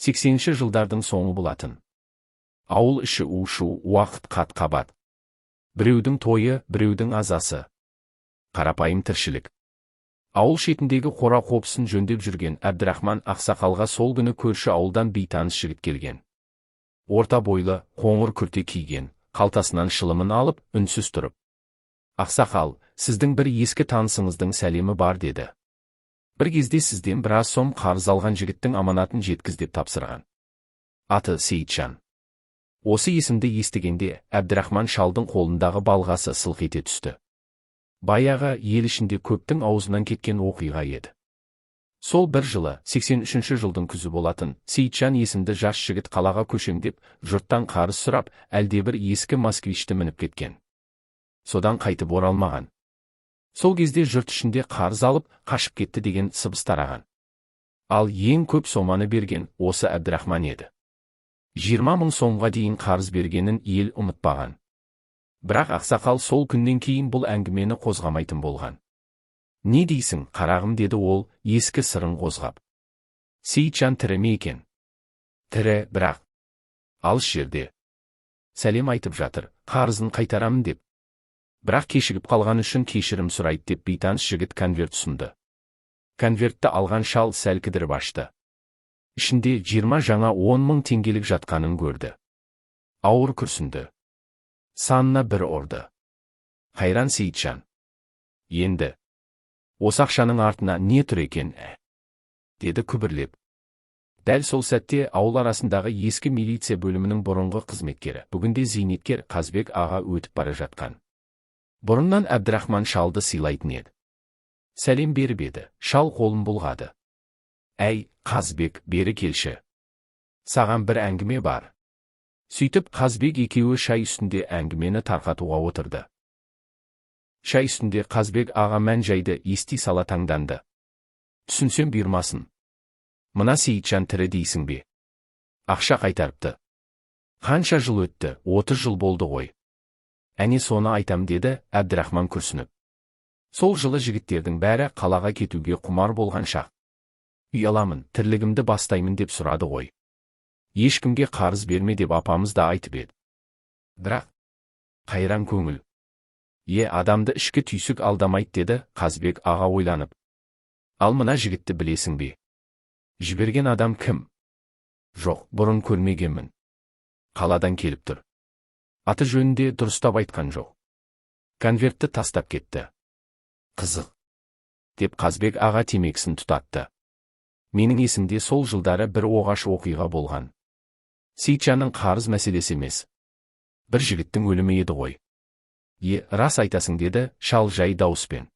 80-ші жылдардың соңы болатын. Ауыл іші у-шу, уақыт қат-қабат. Біреудің тойы, біреудің азасы. Қарапайым тіршілік. Ауыл шетіндегі қора қопсын жөндеп жүрген Әбдірахман ақсақалға сол күні көрші ауылдан бейтаныс жігіт келген. Орта бойлы, қоңыр күрте киген, қалтасынан шылымын алып, үнсіз тұрып: «Ақсақал, сіздің бір ескі танысыңыздың сәлемі бар», – деді. «Бір кезде сізден біраз сом қарыз алған жігіттің аманатын жеткіз деп тапсырған. Аты Сейітжан». Осы есімді естігенде Әбдірахман шалдың қолындағы балғасы сылқ ете түсті. Баяғы ел ішінде көптің аузынан кеткен оқиға еді. Сол бір жылы, 83 жылдың күзі болатын, Сейітжан есімді жас жігіт қалаға көшем деп, жұрттан қарыз сұрап, әлдебір ескі «Москвичті» мініп кеткен. Содан қайтып оралмаған. Сол кезде жұрт ішінде қарыз алып, қашып кетті деген сыбыс тараған. Ал ең көп соманы берген осы Әбдірахман еді. 20 мың сомға дейін қарыз бергенін ел ұмытпаған. Бірақ ақсақал сол күннен кейін бұл әңгімені қозғамайтын болған. «Не дейсің, қарағым?» – деді ол, ескі сырын қозғап. «Сейітжан тірі ме екен?» «Тірі, бірақ алыс жерде. Сәлем айтып жатыр, қарызын қайтарамын деп. Бірақ кешігіп қалған үшін кешірім сұрайды», – деп бейтаныс жігіт конверт ұсынды. Конвертті алған шал сәл кідіріп ашты. Ішінде 20 жаңа 10 мың теңгелік жатқанын көрді. Ауыр күрсінді. Санына бір ұрды. «Қайран Сейітжан. Енді осы ақшаның артына не тұр екен, ә?» – деді күбірлеп. Дәл сол сәтте ауыл арасындағы ескі милиция бөлімінің бұрынғы қызметкері, бүгінде зейнеткер Қазбек аға өтіп бара жатқан. Бұрыннан Әбдірахман шалды сыйлайтын еді. Сәлем беріп еді, шал қолын бұлғады. «Әй, Қазбек, бері келші. Саған бір әңгіме бар». Сөйтіп, Қазбек екеуі шай үстінде әңгімені тарқатуға отырды. Шай үстінде Қазбек аға мән жайды ести сала таңданды. «Түсінсем бұйырмасын. Мына Сейітжан тірі дейсің бе? Ақша қайтарыпты. Қанша жыл өтті, 30 жыл болды ғой». «Әне соны айтам», – деді Әбдірахман күрсініп. «Сол жылы жігіттердің бәрі қалаға кетуге құмар болған шақ. Үй аламын, тірлігімді бастаймын деп сұрады ғой. Ешкімге қарыз берме деп апамыз да айтып еді. Бірақ қайран көңіл. Е, адамды ішкі түйсік алдамайды», – деді Қазбек аға ойланып. «Ал мына жігітті білесің бе? Жіберген адам кім?» «Жоқ, бұрын көрмегенмін. Қаладан келіп тұр. Аты жөнінде дұрыстап айтқан жоқ. Конвертті тастап кетті». «Қызық», – деп Қазбек аға темекісін тұтатты. «Менің есімде сол жылдары бір оғаш оқиға болған. Сейітжанның қарыз мәселесі емес. Бір жігіттің өлімі еді ғой». «Е, рас айтасың», – деді шал жай дауыспен.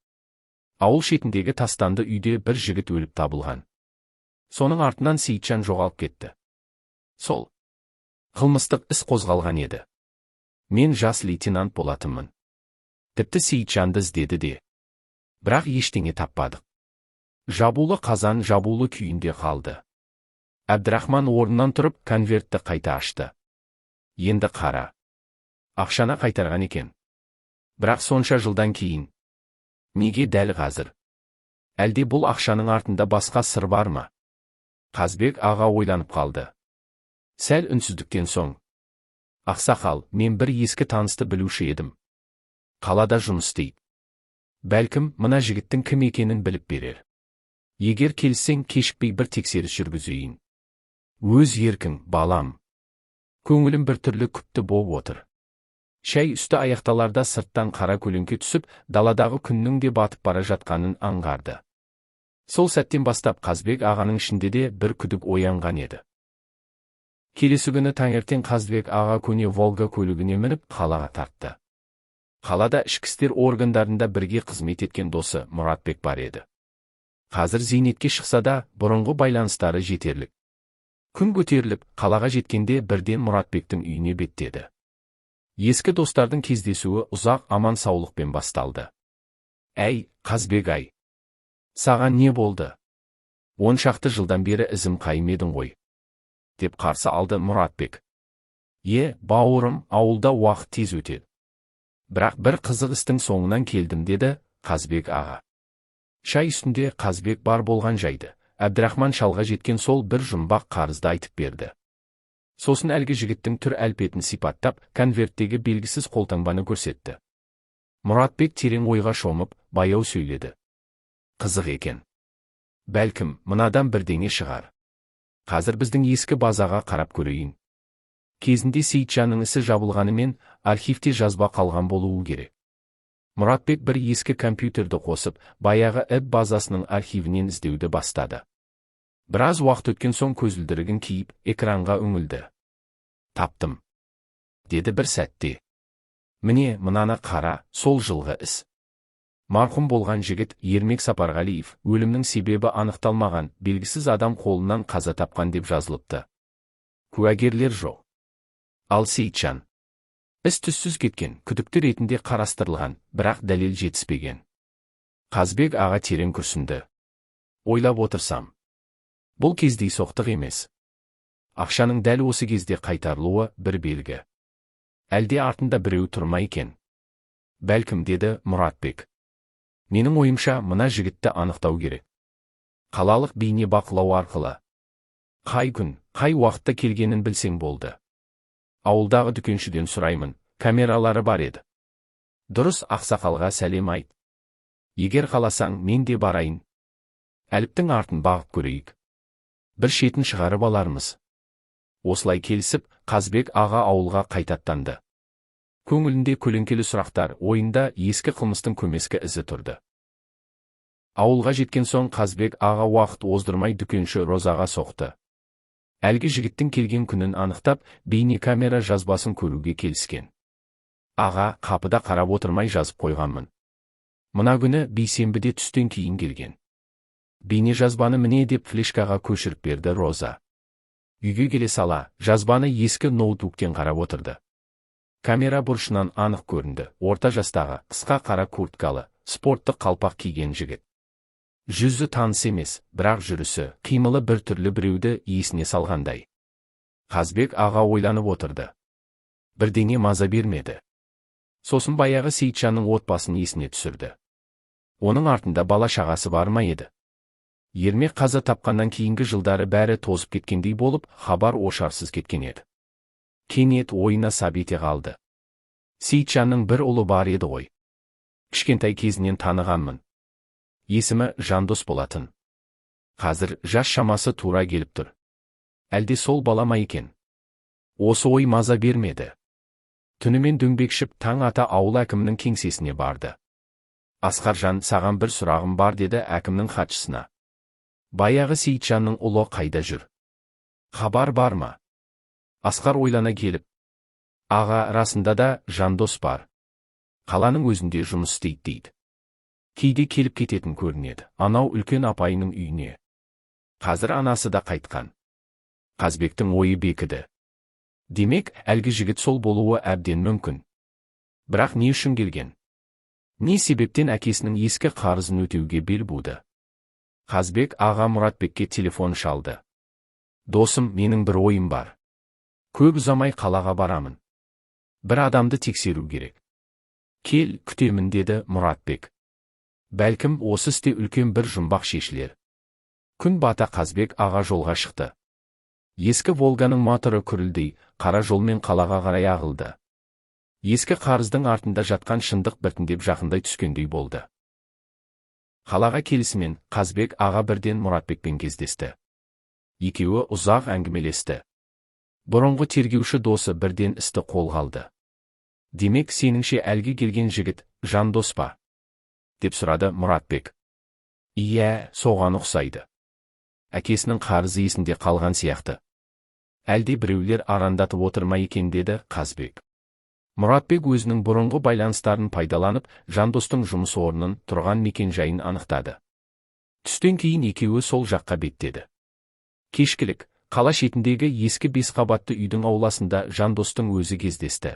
«Ауыл шетіндегі тастанды үйде бір жігіт өліп табылған. Соның артынан Сейітжан жоғалып кетті. Сол. Қылмыстық іс қозғалған еді. Мен жас лейтенант болатынмын. Тіпті Сейітжанды іздеді де. Бірақ ештеңе таппадық. Жабулы қазан жабулы күйінде қалды». Әбдірахман орнынан тұрып, конвертті қайта ашты. «Енді қара. Ақшаны қайтарған екен. Бірақ сонша жылдан кейін. Неге дәл қазір? Әлде бұл ақшаның артында басқа сыр бар ма?» Қазбек аға ойланып қалды. Сәл үнсіздіктен соң: «Ақсақал, мен бір ескі танысты білуші едім. Қалада жұмыс істейді. Бәлкім, мына жігіттің кім екенін біліп берер. Егер келіссең, кешікпей бір тексеріс жүргізейін». «Өз еркің, балам. Көңілім біртүрлі күпті боп отыр». Шай үсті аяқталарда сырттан қара көлеңке түсіп, даладағы күннің де батып бара жатқанын аңғарды. Сол сәттен бастап Қазбек ағаның ішінде де бір күдік оянған еді. Келесі күні таңертең Қазбек аға көне «Волга» көлігіне мініп, қалаға тартты. Қалада ішкі істер органдарында бірге қызмет еткен досы Мұратбек бар еді. Қазір зейнетке шықса да, бұрынғы байланыстары жетерлік. Күн көтеріліп, қалаға жеткенде бірден Мұратбектің үйіне беттеді. Ескі достардың кездесуі ұзақ аман саулықпен басталды. «Әй, Қазбек ай! Саған не болды? 10 шақты жылдан бері ізім қайым едің ғой», – деп қарсы алды Мұратбек. «Е, бауырым, ауылда уақыт тез өтеді. Бірақ бір қызық істің соңынан келдім», – деді Қазбек аға. Шай үстінде Қазбек бар болған жайды, Әбдірахман шалға жеткен сол бір жұмбақ қарызды айтып берді. Сосын әлгі жігіттің түр әлпетін сипаттап, конверттегі белгісіз қолтаңбаны көрсетті. Мұратбек терең ойға шомып, баяу сөйледі. Қызық екен. Бәлкім, мынадан бірдеңе шығар. Қазір біздің ескі базаға қарап көрейін. Кезінде Сейітжанның ісі жабылғанымен, архивте жазба қалған болуы керек. Мұратбек бір ескі компьютерді қосып, баяғы ІБ базасының архивінен іздеуді бастады. Біраз уақыт өткен соң көзілдірігін киіп, экранға үңілді. Таптым, деді бір сәтте. Міне, мынаны қара, сол жылғы іс. Марқұм болған жігіт Ермек Сапарғалиев, өлімнің себебі анықталмаған, белгісіз адам қолынан қаза тапқан деп жазылыпты. Куәгерлер жоқ. Ал Сейітжан. Іс түссіз кеткен, күдікті ретінде қарастырылған, бірақ дәлел жетіспеген. Қазбек аға терең күрсінді. Ойлап отырсам, бұл кездейсоқтық емес. Ақшаның дәл осы кезде қайтарылуы бір белгі. Әлде артында біреу тұрма екен? Бәлкім, деді Мұратбек. Менің ойымша, мына жігітті анықтау керек. Қалалық бейне бақылау арқылы. Қай күн, қай уақытта келгенін білсең болды. Ауылдағы дүкеншіден сұраймын, камералары бар еді. Дұрыс, ақсақалға сәлем айт. Егер қаласаң, мен де барайын. Әліптің артын бағып көрейік. Бір шетін шығарып алармыз. Осылай келісіп, Қазбек аға ауылға қайта аттанды. Көңілінде көлеңкелі сұрақтар, ойында ескі қылмыстың көмескі ізі тұрды. Ауылға жеткен соң Қазбек аға уақыт оздырмай дүкенші Розаға соқты. Әлгі жігіттің келген күнін анықтап, бейнекамера жазбасын көруге келіскен. Аға, қапыда қарап отырмай жазып қойғанмын. Мына күні бейсенбіде түстен кейін келген. Бейне жазбаны міне деп флешкаға көшіріп берді Роза. Үйге келе сала, жазбаны ескі ноутбуктен қарап отырды. Камера бұрышынан анық көрінді, орта жастағы, қысқа қара курткалы, спорттық қалпақ киген жігіт. Жүзі таныс емес, бірақ жүрісі, қимылы бір түрлі біреуді есіне салғандай. Қазбек аға ойланып отырды. Бірдеңе маза бермеді. Сосын баяғы Сейітжанның отбасын есіне түсірді. Оның артында бала шағасы бар ма еді? Ермек қаза тапқаннан кейінгі жылдары бәрі тозып кеткендей болып, хабар ошарсыз кеткен еді. Кенет ойына сап ете қалды. Сейітжанның бір ұлы бар еді ғой. Кішкентай кезінен танығанмын. Есімі Жандос болатын. Қазір жас шамасы тура келіп тұр. Әлде сол бала ма екен? Осы ой маза бермеді. Түнімен дөңбекшіп таң ата ауыл әкімінің кеңсесіне барды. Асқаржан, саған бір сұрағым бар, деді әкімнің хатшысына. Баяғы Сейітжанның ұлы қайда жүр? Хабар бар ма? Асқар ойлана келіп. Аға, расында да Жандос бар. Қаланың өзінде жұмыс істейді дейді. Кейде келіп кететін көрінеді, анау үлкен апайының үйіне. Қазір анасы да қайтқан. Қазбектің ойы бекіді. Демек, әлгі жігіт сол болуы әбден мүмкін. Бірақ не үшін келген? Не себептен әкесінің ескі қарызын өтеуге бел буды? Қазбек аға Мұратбекке телефон шалды. Досым, менің бір ойым бар. Көп ұзамай қалаға барамын. Бір адамды тексеру керек. Кел, күтемін, деді Мұратбек. Бәлкім, осы істе үлкен бір жұмбақ шешілер. Күн бата Қазбек аға жолға шықты. Ескі Волганың моторы күрілдей, қара жолмен қалаға қарай ағылды. Ескі қарыздың артында жатқан шындық біртіндеп жақындай түскендей болды. Қалаға келісімен Қазбек аға бірден Мұратбекпен кездесті. Екеуі ұзақ әңгімелесті. Бұрынғы тергеуші досы бірден істі қолға алды. Демек, сеніңше әлгі келген жігіт Жандос па? Деп сұрады Мұратбек. Иә, соған ұқсайды. Әкесінің қарызы есінде қалған сияқты. Әлде біреулер арандатып отырма екен, деді Қазбек. Мұратбек өзінің бұрынғы байланыстарын пайдаланып, Жандостың жұмыс орнын, тұрған мекен-жайын анықтады. Түстен кейін екеуі сол жаққа беттеді. Кешкілік, қала шетіндегі ескі 5 қабатты үйдің ауласында Жандостың өзі кездесті.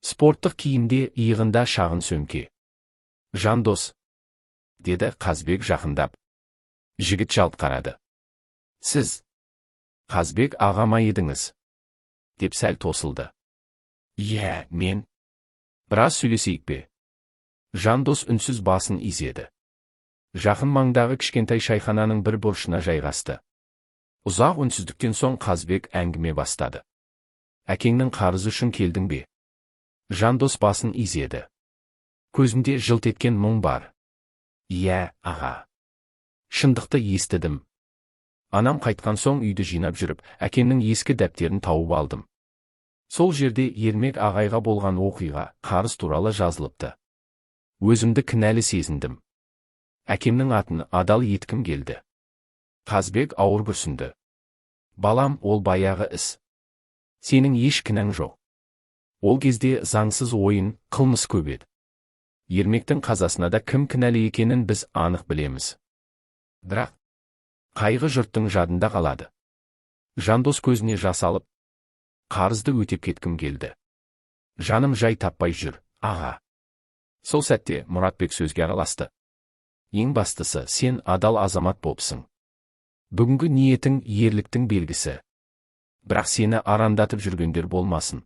Спорттық киімде, иығында шағын сөмке. Жандос, деді Қазбек жақындап. Жігіт жалт қарады. Сіз, Қазбек аға ма едіңіз? Деп сәл тосылды. Иә, мен. Біраз сөйлесейік пе? Жандос үнсіз басын изеді. Жақын маңдағы кішкентай шайхананың бір бұрышына жайғасты. Ұзақ үнсіздіктен соң Қазбек әңгіме бастады. Әкеңнің қарызы үшін келдің бе? Жандос басын изеді. Көзінде жылт еткен мұң бар. Иә, аға. Шындықты естідім. Анам қайтқан соң үйді жинап жүріп, әкемнің ескі дәптерін тауып алдым. Сол жерде Ермек ағайға болған оқиға, қарыз туралы жазылыпты. Өзімді кінәлі сезіндім. Әкемнің атын адал еткім келді. Қазбек ауыр күрсінді. Балам, ол баяғы іс. Сенің еш кінәң жоқ. Ол кезде заңсыз ойын, қылмыс көп еді. Ермектің қазасына да кім кінәлі екенін біз анық білеміз. Бірақ қайғы жұрттың жадында қалады. Жандос көзіне жас алып, қарызды өтеп кеткім келді. Жаным жай таппай жүр, аға. Сол сәтте Мұратбек сөзге араласты. Ең бастысы, сен адал азамат болыпсың. Бүгінгі ниетің ерліктің белгісі. Бірақ сені арандатып жүргендер болмасын.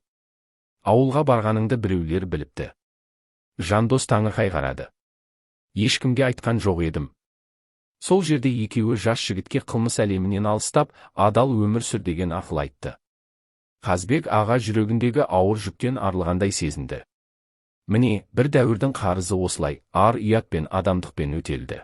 Ауылға барғаныңды біреулер біліпті. Жандос таңырқай қарады. Ешкімге айтқан жоқ едім. Сол жерде екеуі жас жігітке қылмыс әлемінен алыстап, адал өмір сүр деген ақыл айтты. Қазбек аға жүрегіндегі ауыр жүктен арылғандай сезінді. Міне, бір дәуірдің қарызы осылай, ар ұят пен адамдықпен өтелді.